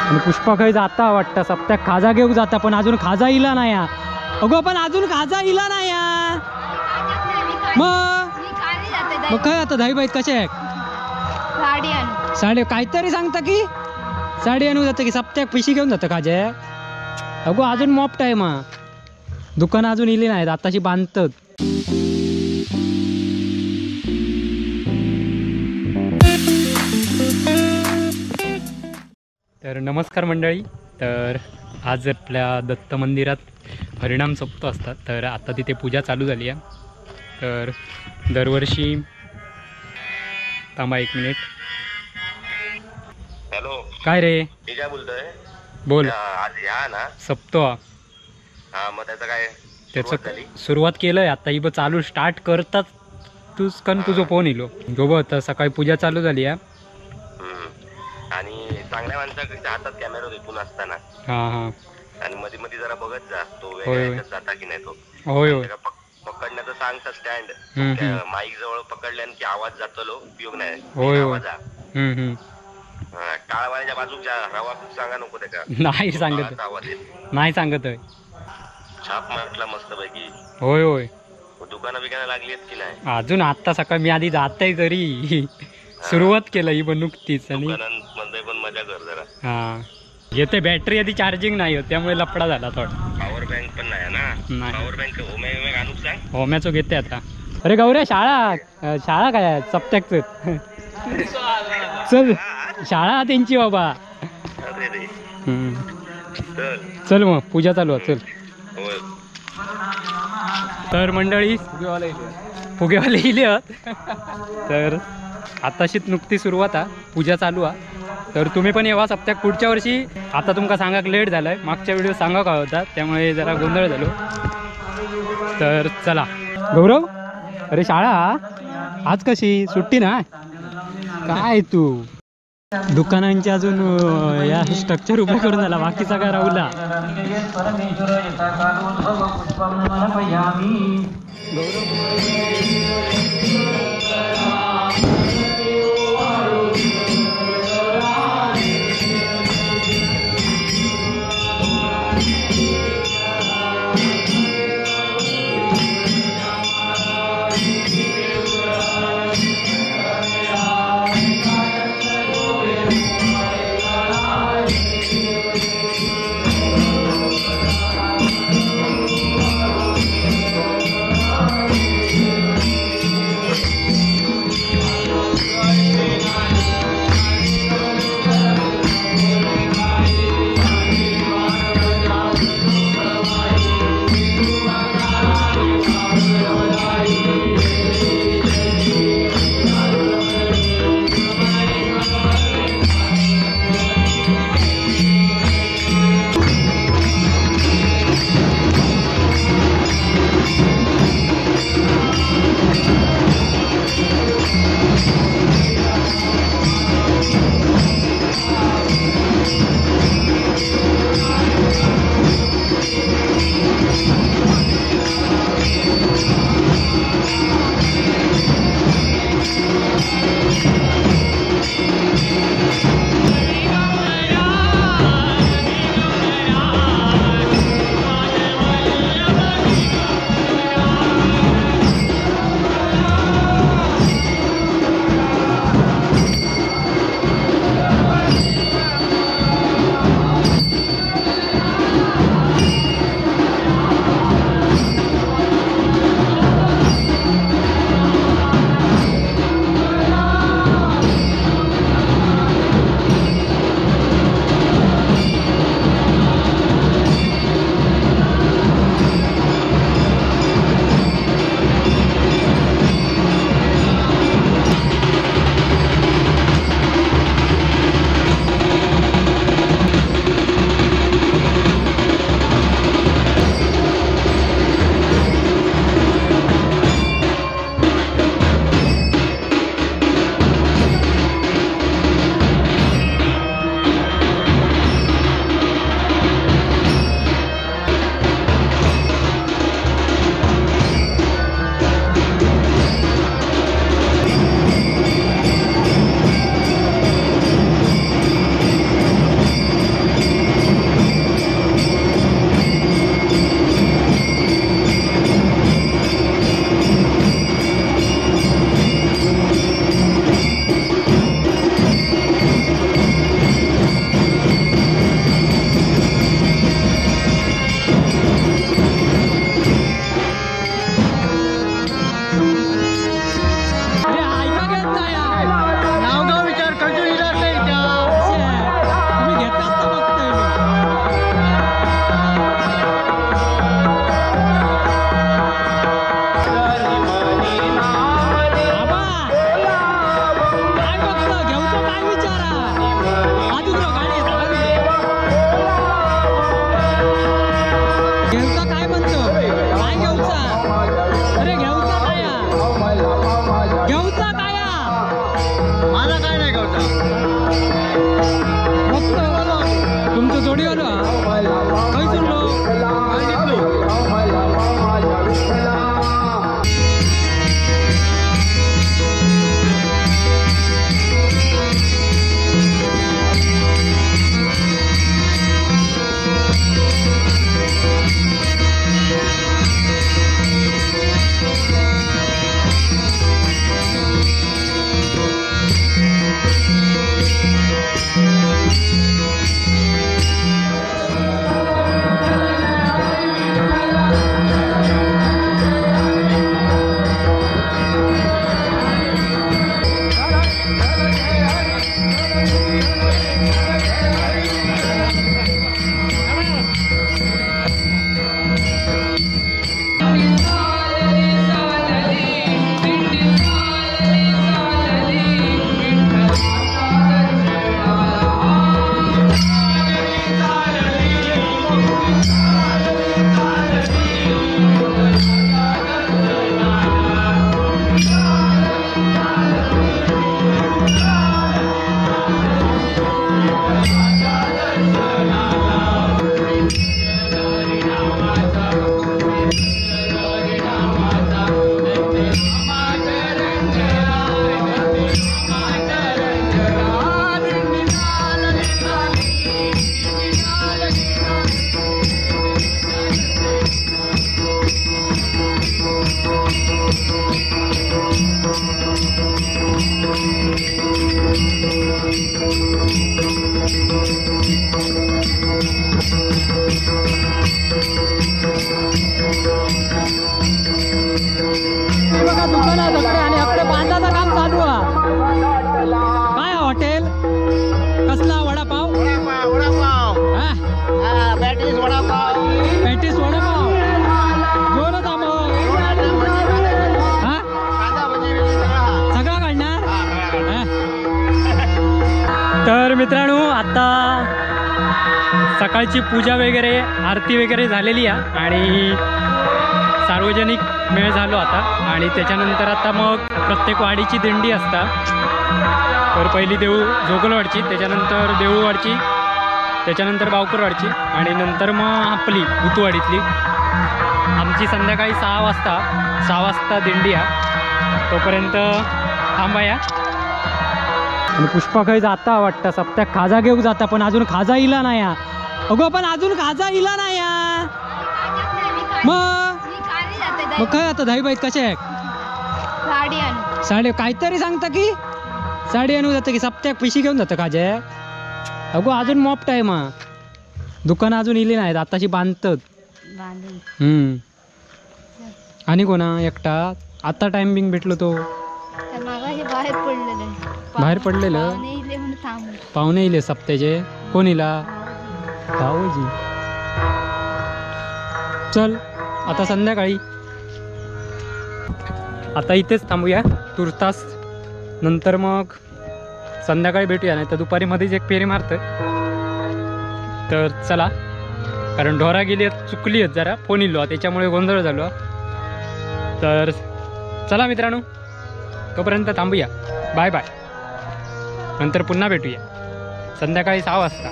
आणि पुष्पा खंय जाता वाटतं सप्त्याक खाजा घेऊक जाता, पण अजून खाजा इला नाही हा. अगो पण अजून खाजा इला नाही हा. मग मग काय आता धाईबाईत कसे आहे? साडी काहीतरी सांगता की साडी आणू जातं की सप्त्याक पिशी घेऊन जातं खाजे. अगो अजून मॉप टाइम हा, दुकान अजून इली नाहीत, आताशी बांधतात. तर नमस्कार मंडळी, तर आज आपल्या दत्त मंदिरात हरिनाम सप्ताह असतात, तर आता तिथे पूजा चालू झाली आहे. तर दरवर्षी, थांबा एक मिनिट. हॅलो, काय रे काय बोलतोय? बोल. आज या ना सप्ताह. हा, मग त्याचं काय त्याचं सुरुवात केलंय आता, ही चालू स्टार्ट करतात तूच कन तुझं फोन इलो गोबो. तर सकाळी पूजा चालू झाली आहे आणि चांगल्या माणसाच्या हातात कॅमेरा तिथून असताना. हां हां, आणि मध्ये मध्ये जरा बघत जा तो वेगळ्या जाता की नाही तो. होय होय, पकडण्याचं सांगता स्टँड माईक जवळ पकडल्यान की आवाज जातलो, उपयोग नाही. होय होय, टाळवाण्याच्या बाजूच्या रवा सांगा नको त्याच्या. नाही सांगत, नाही सांगत. छाप मारला मस्त पैकी. होय होय, दुकानं बिकानं लागली आहेत की नाही अजून? आता सकाळी मी आधी जात तरी सुरुवात केलं ही पण नुकतीच. आणि दुकानांमध्ये पण मजा कर जरा. हा येते बॅटरी आधी चार्जिंग नाही होत, त्यामुळे लफडा झाला थोडा. पॉवर बँक पण नाही ना? पॉवर बँक होम्या आणूक सांग. होम्याचो घेते आता. अरे गौऱ्या, शाळा शाळा काय सप्त्याकच चल शाळा त्यांची बाबा. चल मग पूजा चालू आहे, चल. तर मंडळी फुगेवाले इले. तर आताशीच नुकती सुरुवात हा, पूजा चालू हा. तर तुम्ही पण येवा सप्त्याक पुढच्या वर्षी. आता तुमका सांगाक लेट झालाय, मागच्या व्हिडिओ सांगा काय होता त्यामुळे जरा गोंधळ झालो. तर चला गौरव, अरे शाळा आज कशी सुट्टी ना काय तू? दुकानांची अजून या स्ट्रक्चर उभं करून झाला, बाकीचा काय राहुला. गौरव बघा दुकान आहे आणि आपल्या बांधाचं काम चालू आहे. काय हॉटेल कसला? वडापाव. वडापाव पॅटीस वडापाव. जोरात सगळा काढणार. तर मित्रांनो आता सकाळची पूजा वगैरे आरती वगैरे झालेली आहे आणि सार्वजनिक मेळ झालो आता. आणि त्याच्यानंतर आता मग प्रत्येक वाडीची दिंडी असतात. तर पहिली देऊ जोगलवाडची, त्याच्यानंतर देऊळवाडची, त्याच्यानंतर बावकरवाडची आणि नंतर मग आपली भूतवाडीतली. आमची संध्याकाळी 6 वाजता दिंडी आहे. तोपर्यंत थांबाया. आणि पुष्पा काही जाता वाटतं सप्त्या खाजा घेऊ जाता, पण अजून खाजा इला नाही. अगो पण अजून खाजा इला नाही. मग मग काय आता धाईबाईत कसे आहे? साडे काहीतरी सांगता की साडी आणू जातं की सप्त्याक पिशी घेऊन जातं खाजे. अगो अजून मॉप टाईम हा. दुकान अजून इली नाहीत, आताशी बांधतात. आणि कोणा एकटा आता टाइमिंग भेटलो तो बाहेर पडलेलं. पाहुणे इले सप्त्याचे. कोण इला? भाऊजी. चल आता संध्याकाळी. आता इथेच थांबूया तुर्तास, नंतर मग संध्याकाळी भेटूया, नाही तर दुपारी मध्येच एक फेरी मारतं. तर चला, कारण ढोरा गेली चुकली आहेत जरा, फोन इलो त्याच्यामुळे गोंधळ झालो. तर चला मित्रांनो, तोपर्यंत थांबूया. बाय बाय, नंतर पुन्हा भेटूया संध्याकाळी 6 वाजता.